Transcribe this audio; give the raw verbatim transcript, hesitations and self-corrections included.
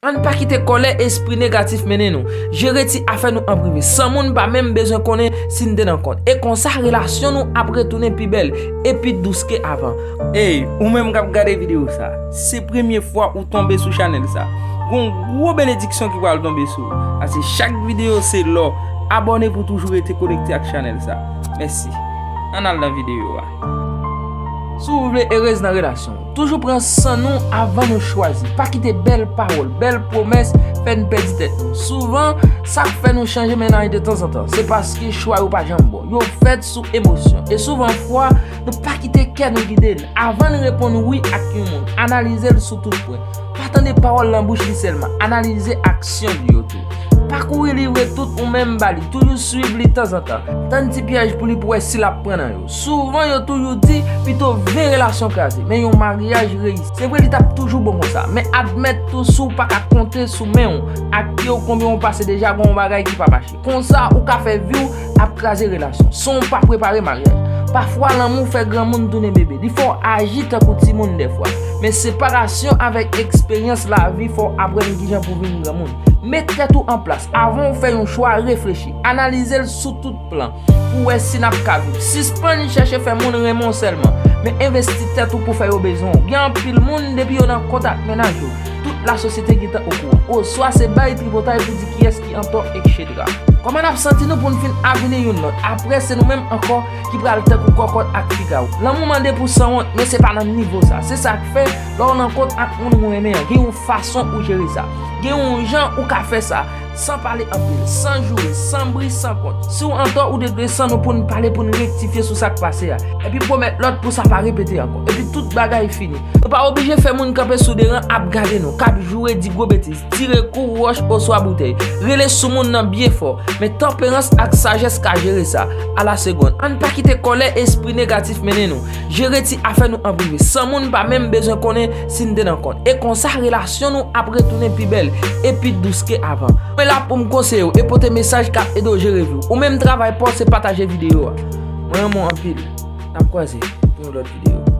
Ann pa kite kòlè, espri negatif mennen nou. Jere ti afè nou an prive, san moun pa menm bezwen konnen si n te nan kont. E konsa, relasyon nou ap retounen pi bèl e pi dous ke avan. Ey, ou menm k ap gade videyo sa, se premye fwa ou tonbe sou chanèl sa, gon gwo benediksyon ki pral tonbe sou ou. Paske chak videyo se lò. Abòne pou toujou rete konekte ak chanèl sa. Mèsi. Ann al nan videyo a. Si w vle erez nan relasyon, toujou pran san nou avan nou chwazi. Pa kite bèl pawòl, bèl pwomès fè n pèdi tèt nou. Souvan, sa k fè nou chanje mennaj de tanzantan, se paske chwa yo pa janm bon. Yo fèt sou emosyon. E souvan fwa, nou pa kite kè nou gide n. Avan n reponn wi ak yon moun, analize l sou tout pwen. Pa tande pawòl nan bouch li sèlman, analize aksyon li yo tou. Pa kouri livre tout ou menm ba li, toujou swiv li tanzantan. Tann ti pyèj pou li pou wè si l ap pran nan yo. Souvan yo toujou di, pito ven relasyon kraze, men yon maryaj reyisi. Se vre li t ap toujou bon konsa, men admèt tou si w pa ka konte sou men w ak pye w, konbyen w pase deja, gon yon bagay ki pa mache. Konsa, ou ka fè vi w ap kraze relasyon, san w pa prepare maryaj. Pafwa, lanmou fè granmoun tounen bebe. Li fè w aji tankou timoun dèfwa. Men separasyon avèk eksperyans lavi fè w aprann kijan pou vin granmoun. Met tèt ou an plas. Avan w fè yon chwa, reflechi. Analize l sou tout plan pou w wè si n ap ka viv. Sispann chèche fè moun renmen w sèlman, men envesti tèt ou pou fè yo bezwen w. Gen anpil moun, depi yo nan kont ak mennaj yo, tout lasosyete gentan okouran. Oswa se bay tripotay pou di kiyès ki antò, etsetera. Kòman n ap santi nou pou n fin avini youn lòt? Apre, se nou menm ankò ki pral tankou kòkòt ak figawou. Lanmou mande pou sanwont, men se pa nan nivo sa. Se sa k fè, lè w nan kont ak moun ou renmen an, gen yon fason ou jere sa. Gen yon jan ou ka fè sa, san pale anpil, san joure, san bri, san kont. Si w antò, ou dwe desann ou pou n pale, pou n rektifye sou sa k pase a. Epi pwomèt lòt pou sa pa repete ankò. Epi tout bagay fini. Nou pa oblije fè moun kanpe sou de ran ap gade nou, k ap joure, di gwo betiz, tire kou, wòch oswa boutèy. Rele sou moun nan byen fò. Men tanperans ak sajès ka jere sa. A la segonn. Ann pa kite kòlè, espri negatif mennen nou. Jere ti afè nou an prive, san moun pa menm bezwen konnen si n te nan kont. E konsa, relasyon nou ap retounen pi bèl e pi dous ke avan. Mwen la pou m konseye w e pote mesaj k ap ede w jere vi w. Ou menm, travay pa w se pataje videyo a. Mwen renmen w anpil. N ap kwaze pou yon lòt videyo.